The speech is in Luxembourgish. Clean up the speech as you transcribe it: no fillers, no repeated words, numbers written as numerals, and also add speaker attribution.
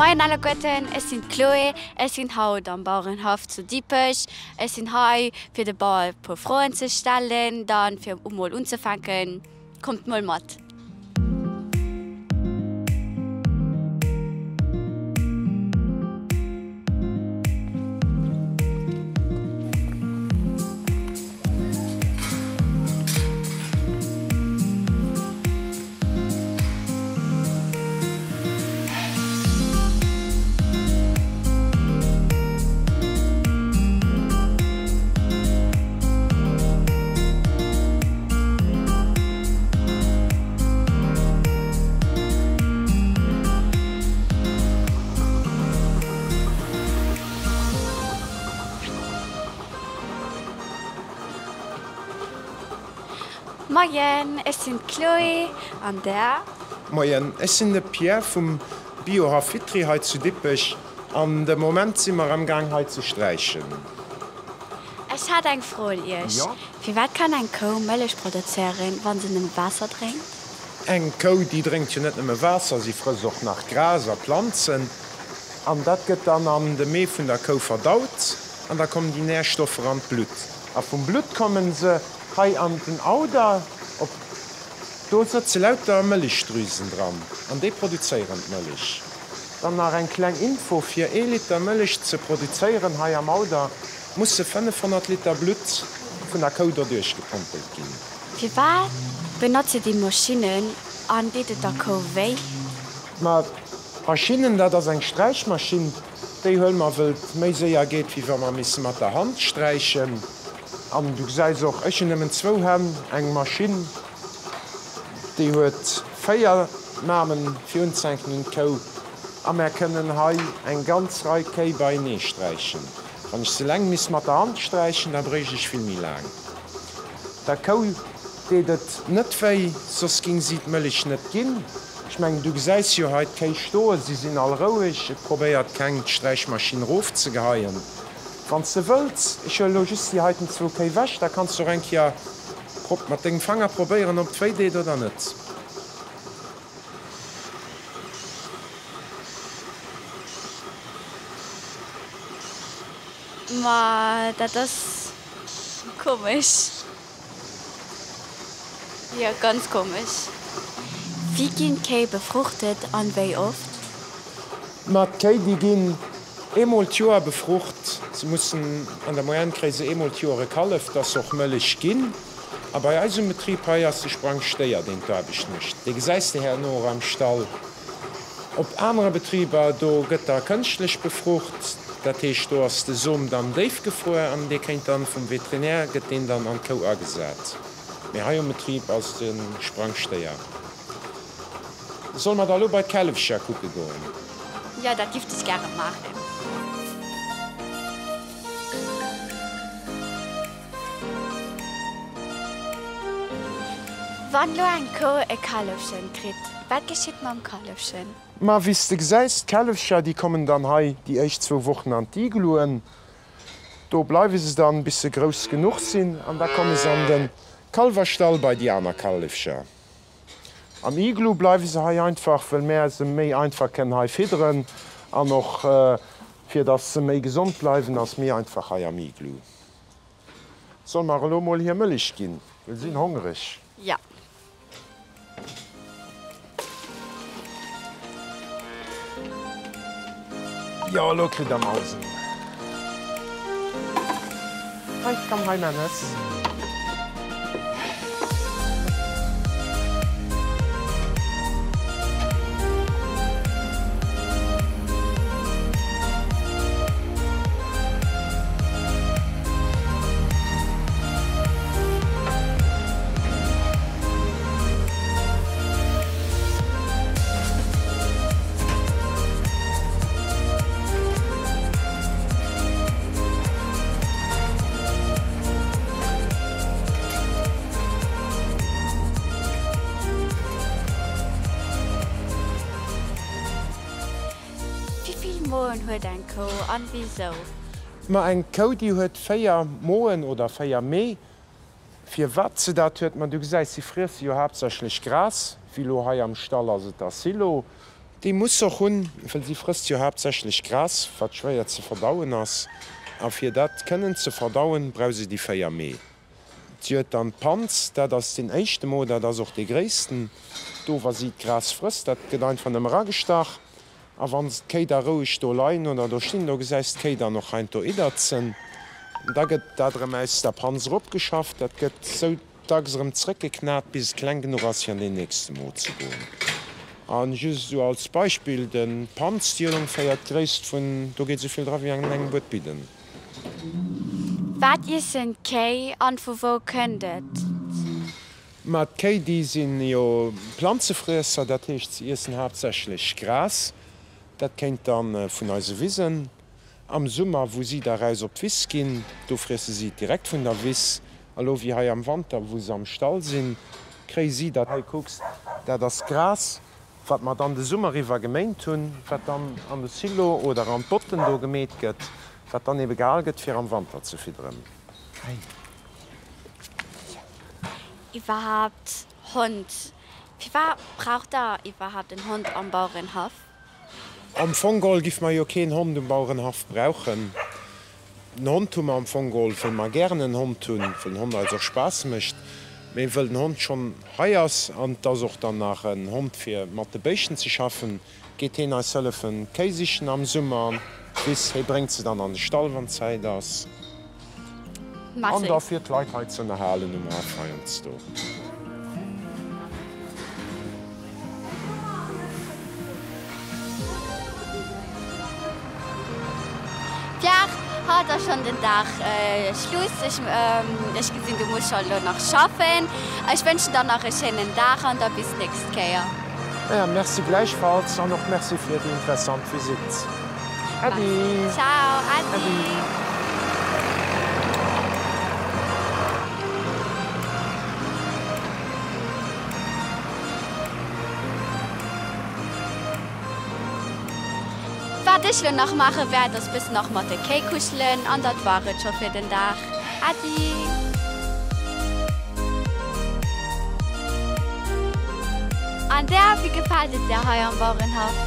Speaker 1: Moien alleguerten, ech sinn d'Chloé, ech sinn haut am Bauerenhaff zu Dippech. Ech sinn hei fir de Bauer e puer Froen ze stellen, dann fir emol unzefänken. Kommt mol mat! Moien, ech sinn d'Chloé an der.
Speaker 2: Moien, ech sinn de Pierre vum Biohaff Vitry hei zu Dippech an de Moment si mer am Gaang hei ze sträichen.
Speaker 1: Ech hat eng Fro un Iech, Firwat kann eng Kou Mëllech produzéieren, wann se nëmme Waasser drénkt?
Speaker 2: Eng Kou déi drénkt jo net nëmme Waasser, si frësst och nach Gras a Planzen an dat gëtt dann an de Mee vun der Kou verdaut an da kommen déi Närstoffer an d'Blutt a vum Blutt kommen se hei an den Auder op. Do sëtze lauter Mëllechdrüsen dran an déi produzéieren d'Mëllech. Dann nach eng kleng Info, Fir ee Liter Mëllech ze produzéieren hei am Auder, musse 500 Liter Blutt vun der Kou doduerch gepompelt ginn.
Speaker 1: Firwat benotzt dir déi Maschinnen an deet et der Kou wéi?
Speaker 2: Ma d'Maschinnen, dat ass eng Sträichmaschinn, déi huele mer wëll et méi séier geet wéi wa mer misse mat der Hand sträichen. An du gesäis och, ech hunn nëmmen zwou Hänn, eng Maschinn, déi huet 4 Mamen fir unzehänken un d'Kou, a mär kënnen hei eng ganz Rei Kéi beienee sträichen. Wann ech se eleng misst mat der Hand sträichen, da bréicht ech vill méi laang. Der Kou deet et net wéi, soss ging si d'Mëllech net ginn. Ech mengen, du gesäis jo hei d'Kéi stoen, si sinn all roueg, et probéiert keng d'Sträichmaschinn erofzegeheien. Wann s de wëlls, ech huelen elo just déi heiten zwou Kéi wech, da kanns du och eng Kéier mat dengem Fanger probéieren, ob et wéi deet oder net.
Speaker 1: Ma dat ass komesch. Jo, ganz komesch. Wéi ginn d'Kéi befruchtet an wéi oft?
Speaker 2: Ma d'Kéi déi ginn eemol d'Joer befrucht. Se mussen, an der Moyenne kréie se eemol d'Joer e Kallef, dass se och Mëllech ginn. A bei eis um Betrib hei ass de Sprangstéier deen d'Aarbecht mécht. Dee gesäis de herno och am Stall. Op anere Betriber, do gëtt da kënschtlech befrucht, dat heescht do ass de Som dann déifgefruer an dee kéint dann vum Veterinär gëtt deen dann an d'Kou agesat. Mee hei um Betrib ass de Sprangstéier. Solle mer da lo bei d'Källefcher kucke goen?
Speaker 1: Jo, dat giff ech gäre maachen. Wann lo eng Kou e Kallefchen kritt, wat geschitt mam Kallefchen?
Speaker 2: Ma wéi s de gesäis, d'Källefcher déi kommen dann hei déi éischt zwou Wochen an d'Igluen. Do bleiwe se dann bis se grouss genuch sinn an da komme se an de Kalwerstall bei déi aner Kallefcher. Am Iglu bleiwe se hei einfach, wëll mär se méi einfach kënnen hei fidderen an och fir dass se méi gesond bleiwen ass méi einfach hei am Iglu. Solle mer elo mol hir Mëllech ginn, well si sinn hongreg.
Speaker 1: Jo.
Speaker 2: Jo, elo kritt der Mausen. Hei, komm hei, Männes.
Speaker 1: Wivill Moen huet eng Kou an wisou?
Speaker 2: Ma eng Kou déi huet 4 Moen oder 4 Mee. Firwat se dat huet? Ma du gesäis, si friesse jo haaptsächlech Gras, wéi lo hei am Stall ass et da Silo. Déi muss se och hunn, wëll si frësst jo haaptsächlech Gras, wat schwéier ze verdauen ass. A fir dat kënnen ze verdauen, brauch se déi 4 Mee. Si huet dann d'Panz, dat ass deen éischte Mo, dat ass och dee gréissten. Do, wa si d'Gras frësst, dat gëtt einfach nëmme eragestach. A wann se d'Kéi da roueg do leien oder do stinn, do gesäis d'Kéi dann och heiansdo idderzen. Da gëtt dat erëm aus der Panz eropgeschafft. Dat gëtt sou dacks erëm zrëckgeknat, bis et kleng genuch ass, fir an deen nächste Mo ze goen. A just esou als Beispill, de Panz, déi huet ongeféier d'Gréisst vun, do geet esou vill dra wéi an engem Buet Bidden.
Speaker 1: Wat iessen d'Kéi an vu wou kënnt et?
Speaker 2: Ma d'Kéi, déi si jo Planzefriesser, dat heescht, se iessen haaptsächlech Gras. Dat kéint dann vun eise Wisen. Am Summer, wou si da raus op d'Wiss ginn, do friesse si et direkt vun der Wiss. A lo wéi hei am Wanter, wou se am Stall sinn, kréie si dat. Hei kucks, dat ass Gras, wat mer dann de Summer iwwer geméint hunn, wat dann an de Silo oder an d'Botten do gemeet gëtt, wat dann ebe gehal gëtt, fir am Wanter ze fidderen. Hei.
Speaker 1: Iwwerhaapt Hond. Firwat braucht der iwwerhaapt en Hond am Bauerenhaff?
Speaker 2: Am Fong geholl giff mer jo keen Hond um Bauerenhaff brauchen. Den Hond hu mer am Fong geholl, wëll mer gären en Hond hunn, wëll den Hond eis och Spaass mécht, mee wëll den Hond schonn hei ass an et ass och dann nach en Hond fir mat de Béischten ze schaffen, geet heen eis hëllefen d'Kéi sichen am Summer, bis hee bréngt se dann an de Stall wann Zäit ass. An da fir d'Leit hei ze ënnerhalen um Haff heiansdo.
Speaker 1: Pierre, haut ass schonn den Dag Schluss. Ech gesinn du muss scho elo nach schaffen. Ech wënschen der nach e schéinen Dag an da bis d'nächst Kéier.
Speaker 2: Naja, merci gläichfalls an och merci fir déi interessant Visitt. Äddi!
Speaker 1: Ciao, äddi! Wat ech lo nach maache wäert ass bëssen nach mat de Kéi kuschelen an dat war et scho fir den Dag. Äddi! An där, wéi gefält et där hei am Bauerenhaff?